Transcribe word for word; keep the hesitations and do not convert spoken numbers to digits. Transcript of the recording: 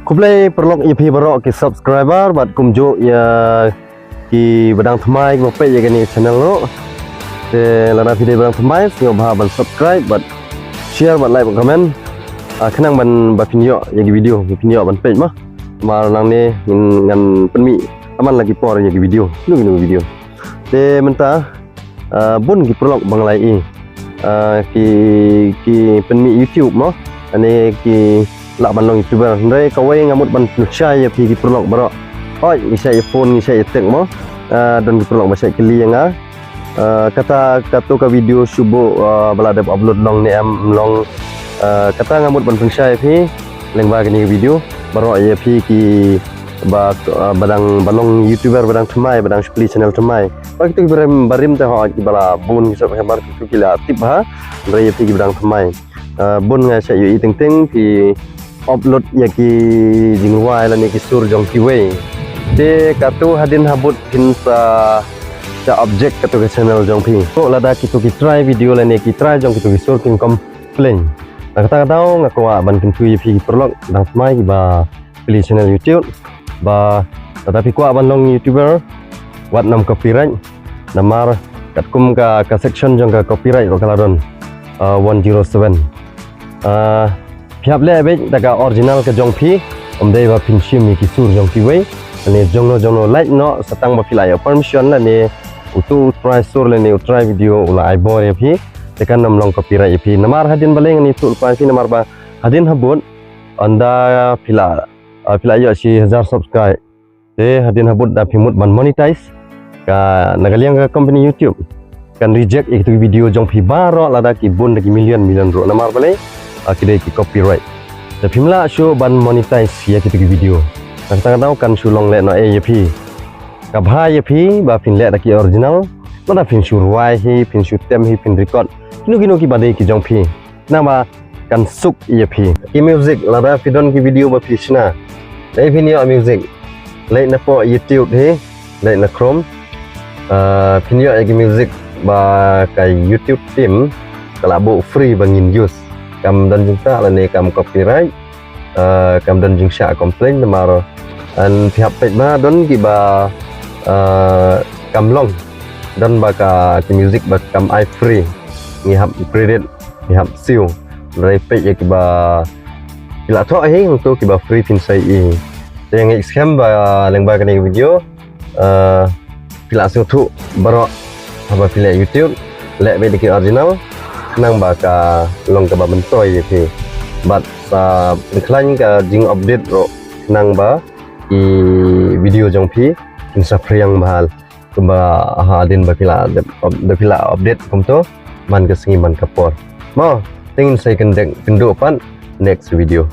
Khublei paralok ïa phi baroh ki subscriber bad kumjuh ïa ki ba dang thymmai kiba peit ïa kane ka channel ruh. Te lada phi dei ba dang thymmai sngewbha ban subscribe bad share bad like bad comment. Ah, khnang ban ba phin ïoh ïa ki video ba phin ïoh ban peit mo. Namar nangne ngin ngan pynmih tang man la ki por ïa ki video. Kino kino ki video. Te mynta ah, bun ki paralok ba nga la ïohi. Ah, ki, ki pynmih YouTube mo. Lane ki lah ban long YouTuber. Hynrei kawei nga mut ban pynshai ïa phi ki paralok baroh. Hooid, ngi shait ïa phone, ngi shait ïa text mo. Ah, don ki paralok ba shait kylli ïa nga. Ah, kata, kato ka video shu buh, ah, ba la dep upload long ne em, em long. Ah, kata nga mut ban pynshai ïa phi lyngba kane ka video. Baroh ïa phi ki ba, ah, ba dang, ba long YouTuber, ba dang thymmai, ba dang shu plie channel thymmai. Ba kito ki barim, barim te hooid kiba la bun ki subscriber, kito ki la tip ha. Hynrei ïa phi kiba dang thymmai. Ah, bun nga shait ïohi teng teng phi upload ïa ki jingrwai lane ki sur jong kiwei. Te kato hadien habud phin sa, sa object kato ka channel jong phi. Ko lada kito ki trai video lane ki trai jong kito ki sur kin complain. Na kata ka daw nga kwah ban kyntu ïa phi ki paralok dang thymmai kiba plie channel YouTube. Ba lada phi kwah ban long YouTuber, wat nym copyright. Namar katkum ka, ka section jong ka copyright ruh ka la don, ah, one zero seven. Ah, phi hap leh beit da ka original ka jong phi, ym dei ba phin shim ïa ki sur jong kiwei. Lane jongno jongno lait noh, sa tang ba phi la ïoh permission lane uto u trai sur lane u trai video u la ai bor ïa phi. Te kan nym long copyright ïa phi. Namar hadien ba leng ngi tuh lypa ïa phi namar ba hadien habud ynda phi la, ah, phi la ïoh shi hajar subscribe. Te hadien habud da phi mut ban monetize. Ka na ka liang ka company YouTube kan reject ïa kito ki video jong phi baroh lada ki bun da ki million million ruh namar balei, ah, ki dei ki copyright. Te phim lah shuh ban monetize ïa kito ki video. Na kata ka daw kan shu long lehnohei ïa phi. Ka bha ïa phi ba phin leh da ki original. Lada phin shu rwai hi, phin shu tem hi, phin record kino kino kiba dei ki jong phi. Namar kan suk ïa phi. Ki music, lada phi don ki video ba phi shna. Lei phin ïoh music. Leit na pdeng YouTube hi, leit na Chrome. Ah, phin ïoh ïa ki music ba ka YouTube team ka la buh free ba ngin use. Kam don jingtah lane kam copyright. Ah, kam don jingshah complain namar, ah, phi hap peit ba don kiba, ah, kam long. Don ba ka ki music ba kam ai free. Ngi hap credit, ngi hap siew. Hynrei peit ïa kiba ki la thoh hi, hangto kiba free phin sa ïohi. Te nga ngeit skhem ba lyngba kane ka video, ah, phi la sngewthuh baroh haba phi leh YouTube, leh beit da ki original, khnang ba ka long kaba myntoi ïa phi. Bad sa pynkhlaiñ ka jingupdate ruh khnang ba ki video jong phi kin sa phriang bha. Kumba hadien ba phi la, ba phi la update kumto man ka sngi man ka por. Mo, te ngin sa ïakynduh pat next video.